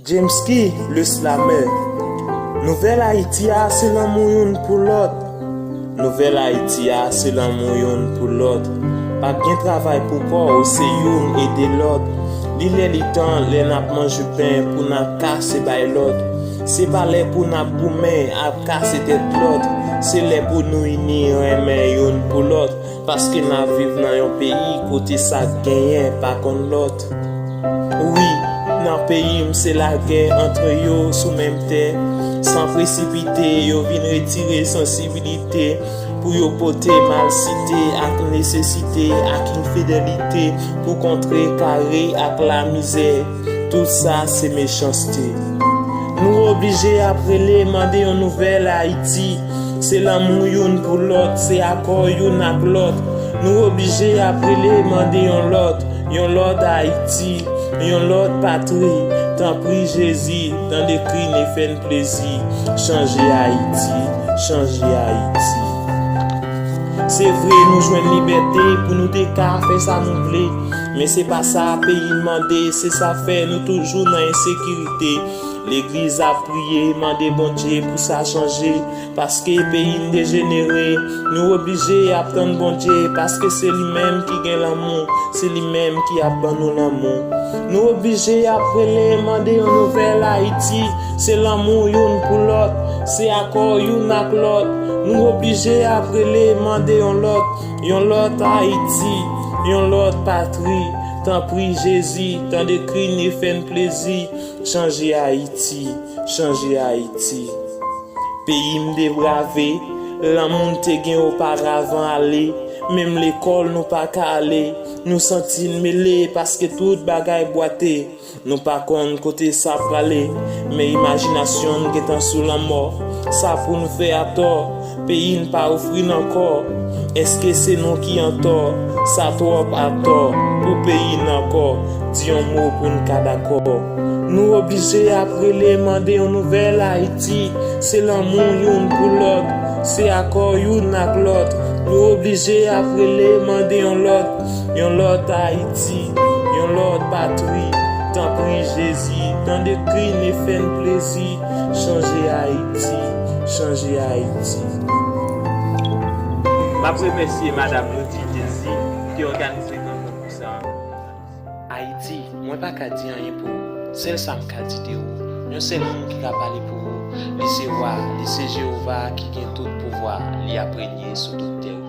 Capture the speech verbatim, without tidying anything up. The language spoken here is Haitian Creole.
James Key, le slameur. Nouvèl Ayiti a se lanmou youn pou lòt. Nouvèl Ayiti a se lanmou youn pou lòt. Pa gen travay pou kò w, se youn ede lòt. Li lè li tan, lè n ap manje pen pou n ap kase bay lòt. Se pa lè pou n ap goumen, ap kase tèt lòt. Se lè pou nou ini, renmen youn pou lòt. Paske n ap viv nan yon peyi kote sa k genyen pa konn lòt. Wi, nan peyi m se lagè antre yo sou menm tè. San presipite, yo vin retire sansibilite pou yo pote malsite ak nesesite ak enfidelite pou kontrekare ak lamizè. Tout sa se mechanste. Nou oblije ap rele mande yon nouvèl Ayiti. Se lanmou youn pou lòt, se akò youn ak lòt. Nou oblije ap rele mande yon lòt, yon lòt Ayiti, yon lòt patri. Tanpri Jezi, tande kri n e fè n plezi. Chanje Ayiti, chanje Ayiti. Se vre nou jwenn libète pou nou te ka fè sa nou vle, men se pa sa peyi n mande, se sa fè nou toujou nan ensekirite. Legliz ap priye, mande Bondye pou sa chanje, paske peyi n dejenere. Nou oblije ap tann Bondye, paske se li menm ki gen lanmou, se li menm ki ap ban nou lanmou. Nou oblije ap rele, mande yon nouvèl Ayiti, se lanmou youn pou lòt, se akò youn ak lòt. Nou oblije ap rele, mande yon lòt, yon lòt Ayiti, yon lòt patri. Tanpri Jezi, tande kri n e fè n plezi. Chanje Ayiti, chanje Ayiti. Peyi m deprave, lanmou n te gen oparavan ale, menm lekòl nou pa ka ale, nou santi n mele paske tout bagay bwate. Nou pa konn kote sa prale, men imajinasyon n gentan sou lanmò. Sa pou n fè atò, peyi n pa ofri n ankò. Èske se nou ki antò? Sa twòp atò pou peyi n ankò. Di yon mo pou n ka dakò. Nou oblije ap rele mande yon nouvèl Ayiti. Se lanmou youn pou lòt, se akò youn ak lòt. Nou oblije ap rele mande yon lòt, yon lòt Ayiti, yon lòt patri. Tanpri Jezi, tande kri n e fè n plezi. Chanje Ayiti, chanje Ayiti. M ap remèsye Madam Lodi Désir ki òganize konkou sa. Ayiti, mwen pa ka di anyen pou ou. Sèl sa m ka di de ou, yon sèl moun ki ka pale pou ou, li se wa, li se Jewova ki gen tout pouvwa, li ap renye sou tout tè.